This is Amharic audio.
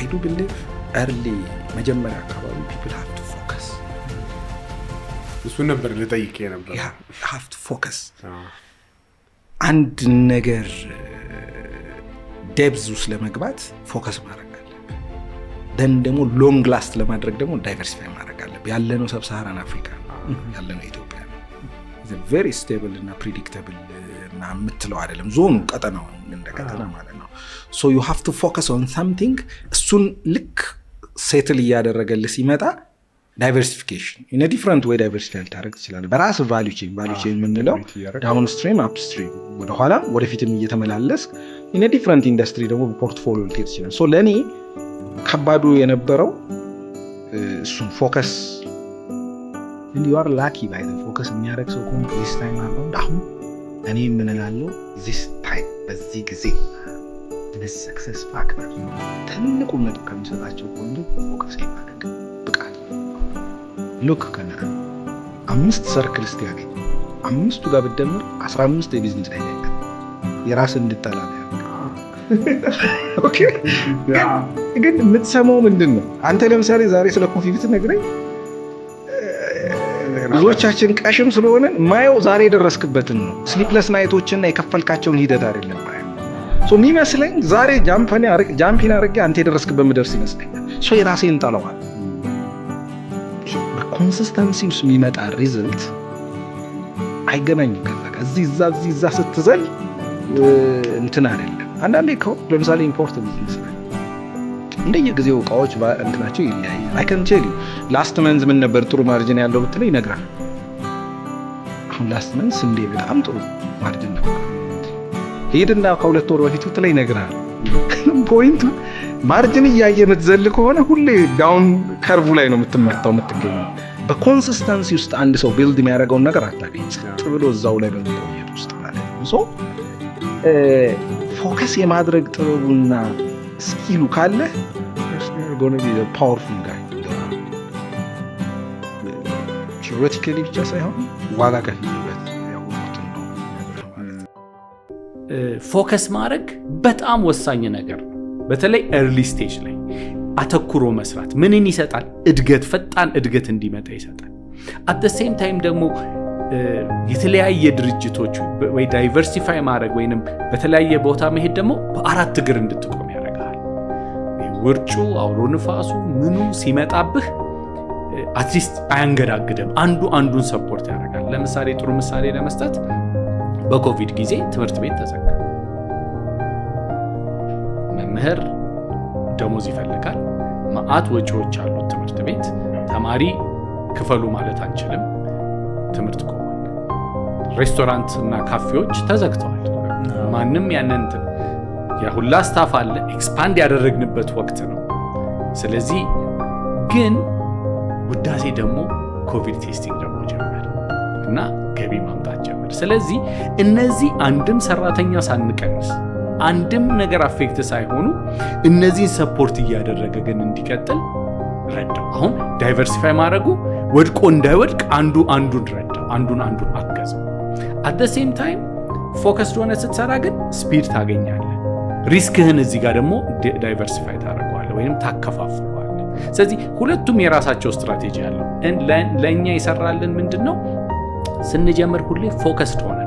I do believe early መጀመሪያ አካባቢ people have to focus። እሱን ነበር ልጠይቅ ነበር። Have to focus። አንድ ነገር depth ውስጥ ለመግባት focus ማድረግ አለብህ። Then ደግሞ long last ለማድረግ ደግሞ diversify ማድረግ አለብህ። ያለነው Sub-Saharan Africa ያለነው ኢትዮጵያ ነው። Very stable እና predictable እና የምትለው አይደለም ዞኑ፣ ቀጠናው እንደ ቀጠና ማለት ነው። So you have to focus on something። እሱን ልክ settle እያደረገልህ ሲመጣ diversification in different way diversify ልታደርግ ትችላለህ። በራስ value chain፣ value chain የምንለው downstream፣ upstream፣ ወደኋላም ወደፊትም እየተመላለስ in different industry ደግሞ በ portfolio ልትሄድ ትችላለህ። So ለእኔ ከባዱ የነበረው እሱን focus። You are lucky by focus የሚያደርግ ሰው ከሆንክ this time around። አሁን እኔ የምንላለው this time በዚህ ጊዜ success factor ትልቁን ነጥብ ከሚሰጣቸው point focus የማድረግ ብቃት። Look፣ ከነ አምስት circle እስቲ ያገኝ፣ አምስቱ ጋር ብትደምር 15 የ business idea የራስን እንድጠላ ነው። ግን የምትሰማው ምንድን ነው? አንተ ለምሳሌ ዛሬ ስለ coffee ብትነግረኝ ብዙዎቻችን ቀሽም ስለሆነ ማየው ዛሬ የደረስክበትን ነው። Sleepless night ኦችና የከፈልካቸውን ሂደት አይደለም ማየው። የሚመስለኝ ዛሬ jump in አድርጌ አንተ የደረስክበት ምደርስ ይመስለኛል። So የራሴን ጠለዋል። በ consistency ውስጥ የሚመጣ result አይገናኝም። ከዛ ጋር እዚህ እዛ እዚህ እዛ ስትዘል እንትን አይደለም። አንዳንዴ ለምሳሌ import business ላይ እንደየጊዜው እቃዎች እንትናቸው ይለያያል። I can tell you last month ምን ነበር ጥሩ margin ያለው ብትለኝ ይነግራል። አሁን last month ስንዴ በጣም ጥሩ margin ነበር። ሄድና ከ2 ወር በፊት ብትለኝ ይነግራል። Point ኡ margin እያየ የምትዘል ከሆነ ሁሌ down curve ላይ ነው የምትመታው የምትገኘው። በ consistency ውስጥ አንድ ሰው build የሚያደርገውን ነገር አታገኝ። ጸጥ ብሎ እዛው ላይ በመቆየት ውስጥ ማለት ነው። So focus የማድረግ ጥበቡና skill ኡ ካለ powerful guy፣ theoretically ብቻ ሳይሆን ዋጋ ከፍዬበት ያወቁትን ነው ማለት ነው። Focus ማድረግ በጣም ወሳኝ ነገር ነው። በተለይ early stage ላይ አተኩሮ መስራት ምንን ይሰጣል? እድገት፣ ፈጣን እድገት እንዲመጣ ይሰጣል። At same time ደግሞ የተለያየ ድርጅቶች ወይ diversify ማድረግ ወይንም በተለያየ ቦታ መሄድ ደግሞ በአራት እግር እንድትቆም ያደርግሃል። ውርጩ፣ አውሎ ንፋሱ፣ ምኑ ሲመጣብህ at least አያንገዳግድም። አንዱ አንዱን support ያደርጋል። ለምሳሌ ጥሩ ምሳሌ ለመስጠት በኮቪድ ጊዜ ትምህርት ቤት ተዘጋ። መምህር ደሞዝ ይፈልጋል። መዓት ወጪዎች አሉት ትምህርት ቤት። ተማሪ ክፈሉ ማለት አንችልም። ትምህርት ቆሟል። ሬስቶራንት እና ካፌዎች ተዘግተዋል። ማንም ያንን እንትን የሁላ staff አለ። Expand ያደረግንበት ወቅት ነው። ስለዚህ ግን ውዳሴ ደግሞ ኮቪድ testing ደግሞ ጀመር እና ገቢ ማምጣት ጀመር። ስለዚህ እነዚህ አንድም ሰራተኛ ሳንቀንስ፣ አንድም ነገር affect ሳይሆኑ እነዚህን support እያደረገ ግን እንዲቀጥል ረዳው። አሁን diversify ማድረጉ ወድቆ እንዳይወድቅ አንዱ አንዱን ረዳው፣ አንዱን አንዱን አገዘው። At the same time focused ሆነህ ስትሰራ ግን speed ታገኛለህ። Risk ህን እዚህ ጋር ደግሞ diversify ታደርገዋለህ ወይም ታከፋፍለዋለህ። ስለዚህ ሁለቱም የራሳቸው ስትራቴጂ አለው። ለእኛ የሰራልን ምንድን ነው? ስንጀምር ሁሌ focused ሆነን